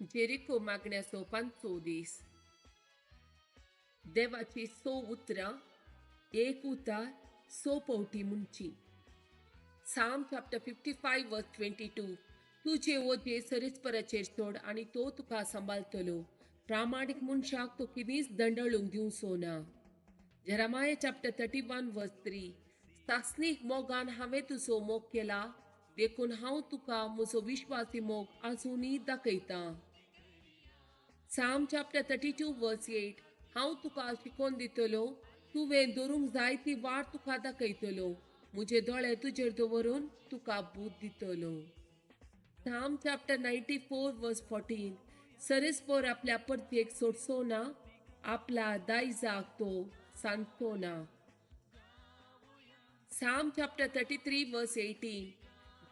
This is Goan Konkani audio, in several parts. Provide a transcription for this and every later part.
जेरिको मागण्याचो पांचवो दीस. देवाची स उतरां एक उतार स पवटी म्हणची. Psalm chapter 55 verse 22. तुजे वजे सरेस्पराचेर सोड आनी तो तुका सांबाळटलो. प्रामाणीक मनशाक तो केन्नीच दंडळूंक दिवचो ना. Jeremiah chapter 31 verse 3. सासणीक मोगान हांवें तुजो मोग केला, देखून हांव तुका म्हजो विश्वासी मोग आजुनूय दाखयतां. Psalm chapter 32 verse 8. हांव तुका शिकोवन दितलो, तुवें धरूंक जाय ती वाट तुका दाखयतलो, म्हजे दोळे तुजेर दवरून तुका बूद दितलो. Psalm chapter 94 verse 14. सरेस्पोर आपल्या परतेक सोडचो ना, आपल्या दायजाक तो सांगचो ना. Psalm chapter 33 verse 18.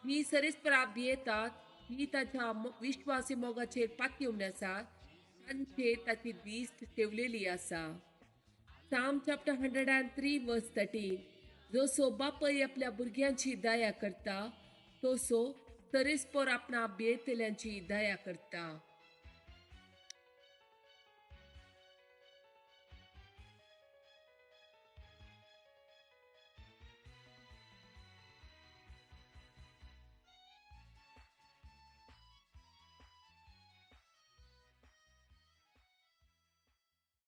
ही सरेस्परा भियेतात, ही ताच्या विश्वासी मोगाचेर पातयेवन आसा, तांचेर ताची दिश्ट ठेवलेली आसा. Psalm chapter 103 verse 13. जसो बापय आपल्या भुरग्यांची दया करता, तसो सरेस्पोर आपणा भियेतल्यांची दया करता.